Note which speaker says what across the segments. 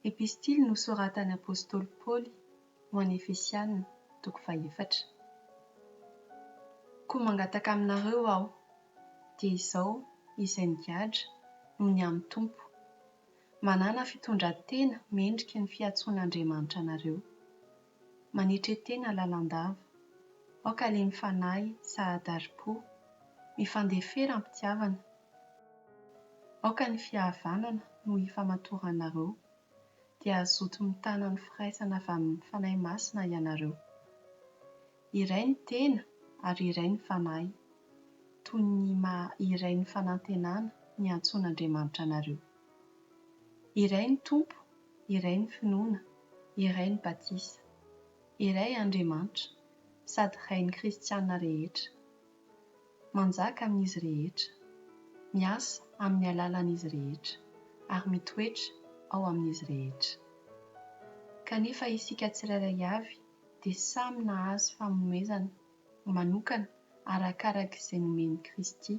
Speaker 1: Epistily nosoratan'ny apostoly Paoly ho an'ny Efesiana, toko fahefatra. Koa mangataka aminareo aho, dia izao izay migadra noho ny amin'ny Tompo, manàna fitondran-tena mendriky ny fiantsoan'Andriamanitra anareo. Manetre tena lalandava, aoka halemy fanahy sahadari-po, mifandefera am-pitiavana, Aoka ny fihavanana no hifamatoranareo, dia hazoto mitana ny firaisana avy amin'ny Fanahy Masina ianareo. Iray ny tena ary iray ny Fanahy, toy ny maha iray ny fanantenana niantsoan'Andriamanitra anareo. Iray ny Tompo, iray ny finoana, iray ny batisa. Iray Andriamanitra, sady Rain'ny kristiana rehetra. Manjaka amin'izy rehetra, miasa amin'ny alalan'izy rehetra, ary mitoetra ao amin'izy rehetra. Kanefa isika tsirairay avy dia samy nahazo fanomezana manokana arakaraka izay nomen'i Kristy.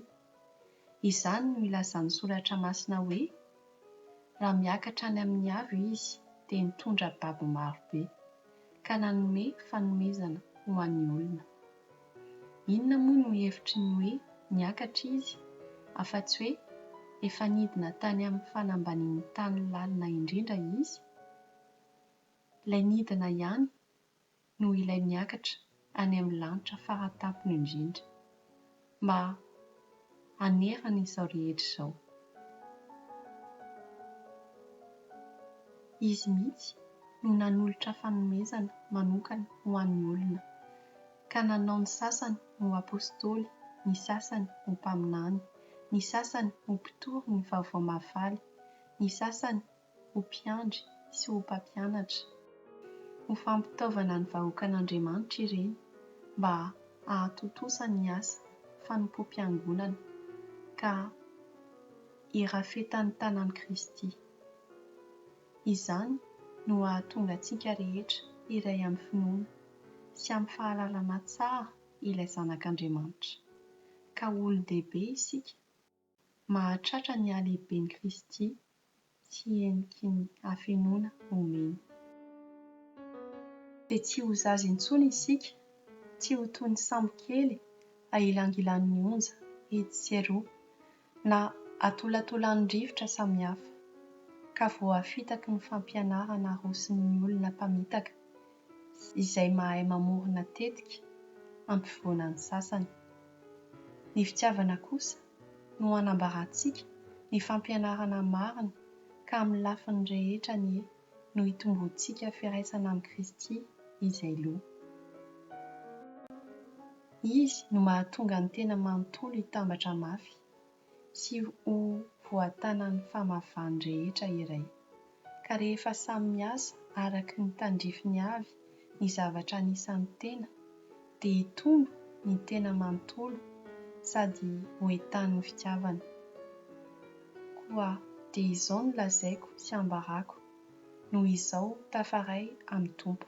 Speaker 1: Izany no ilazan'ny Soratra Masina hoe, Raha miakatra any amin'ny avo Izy dia nitondra babo maro be, ka nanome fanomezana ho an'ny olona. Inona moa no hevitry ny hoe niakatra izy, afa-tsy hoe efa nidina tany amin'ny fanambanian'ny tany lalina indrindra izy? Ilay nidina ihany no ilay niakatra any amin'ny lanitra fara tampony indrindra, mba hanerana izao rehetra izao. Izy mihitsy no nanolotra fanomezana manokana ho an'ny olona, ka nanao ny sasany ho apostoly, ny sasany ho mpaminany, ny sasany ho mpitory ny vaovao mahafaly, ny sasany ho mpiandry sy ho mpampianatra. Ho fampitaovana ny vahoakan'Andriamanitra ireny mba hahatontosa ny asa fanompoam-piangonana ka hirafetan'ny tanan'i Kristy. Izany no hahatonga antsika rehetra hiray amin'ny finoana sy amin'ny fahalalana tsara ilay Zanak'Andriamanitra, ka ho olon-dehibe isika, mahatratra ny halehiben'i Kristy sy heniky ny hafenoana omeny. Dia tsy ho zaza intsony isika, tsy ho toy ny sambo kely ahilangilan'ny onja etsy sy eroa, na atolatolan'ny rivotra samihafa, ka voafitaky ny fampianarana aroson'ny olona mpamitaka izay mahay mamorona tetika hampivoana ny sasany. Ny fitiavana kosa no hanambarantsika ny fampianarana marina ka amin'ny lafiny rehetra anie no hitomboantsika firaisana amin'i Kristy izay Loha. Izy no mahatonga ny tena manontolo hitambatra mafy sy ho voatanan'ny famavany rehetra iray. Ka rehefa samy miasa araka ny tandrifiny avy ny zavatra anisan'ny tena, dia hitombo ny tena manontolo sady ho entanin'ny fitiavana. Koa dia izao no lazaiko sy ambarako, noho izao tafaray amin'ny Tompo.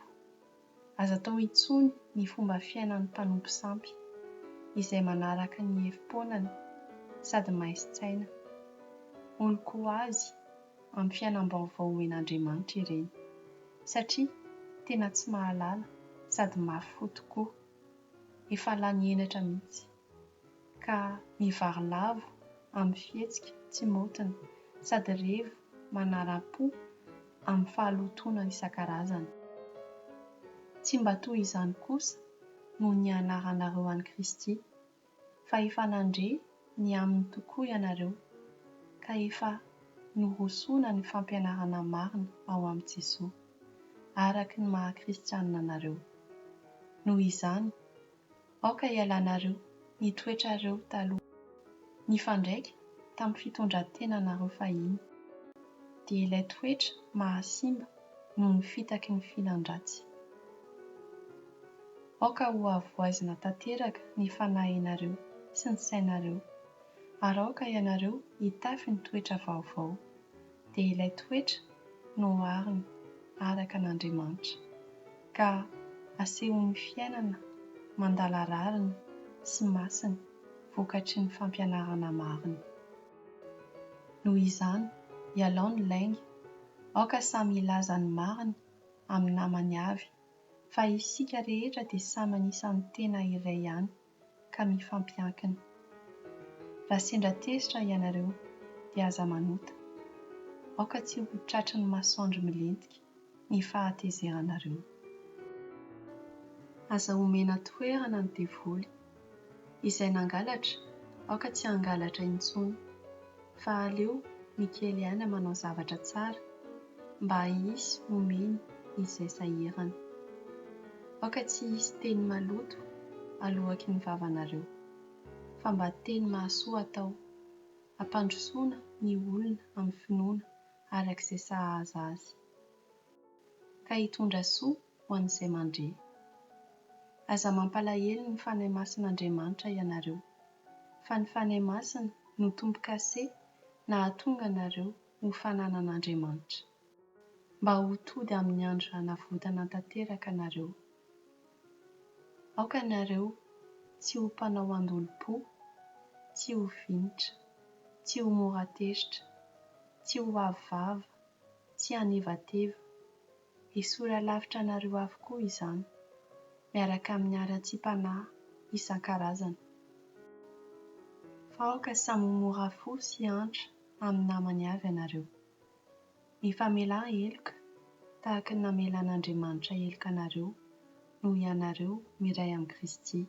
Speaker 1: Aza atao intsony ny fomba fiainan'ny mpanompo sampy, izay manaraka ny hevi-poanany sady maizin-tsaina. Olon-ko azy amin'ny fiainam-baovao omen'Andriamanitra ireny, satria tena tsy mahalala sady mafy fo tokoa. Efa lany henatra mihitsy, ka mivarilavo amin'ny fihetsika tsy maotina sady revo manaram-po amin'ny fahalotoana isan-karazany. Tsy mba toy izany kosa no nianaranareo an'i Kristy, fa efa nandre ny aminy tokoa ianareo, ka efa norosoana ny fampianarana marina ao amin'i Jesoa, araka ny maha-kristianina anareo. Noho izany, Aoka hialanareo ny toetrareo taloha nifandraika tamin'ny fitondran-tenanareo fahiny, dia ilay toetra mahasimba noho ny fitaky ny filan-dratsy. Aoka hohavoaizina tanteraka ny fanahinareo sy ny sainareo, ary aoka ianareo hitafy ny toetra vaovao, dia ilay toetra noharina araka an'Andriamanitra, ka asehon'ny fiainana mandala rariny sy masina vokatry ny fampianarana marina. Noho izany, ialao ny lainga, Aoka samy hilaza ny marina amin'ny namany avy, fa isika rehetra dia samy anisan'ny tena iray ihany ka mifampiankina. Raha sendra tezitra ianareo, dia aza manota. Aoka tsy ho tratry ny masoandro milentika ny fahatezeranareo. Aza omena toerana ny devoly. Izay nangalatra, aoka tsy hangalatra intsony, fa aleo mikely aina manao zavatra tsara, mba hisy homeny izay sahirana. Aoka tsy hisy teny maloto aloaky ny vavanareo, fa mba teny mahasoa atao, hampandrosoana ny olona amin'ny finoana araka izay sahaza azy, ka hitondra soa ho an'izay mandre. Aza mampalahelo ny Fanahy Masin'Andriamanitra ianareo, fa ny Fanahy Masina no tombo-kase nahatonga anareo ho fananan'Andriamanitra, mba ho tody amin'ny andro hanavotana tanteraka anareo. Aoka ianareo tsy ho mpanao andolom-po, tsy ho vinitra, tsy ho mora tezitra, tsy ho avo vava, tsy hanevateva. Esory alavitra anareo avokoa izany, miaraka amin'ny haratsiam-panahy isan-karazany. Fa aoka samy ho mora fo sy antra amin'ny namany avy ianareo. Mifamelà heloka, tahaka ny namelan'Andriamanitra heloka anareo noho ianareo miray amin'i Kristy.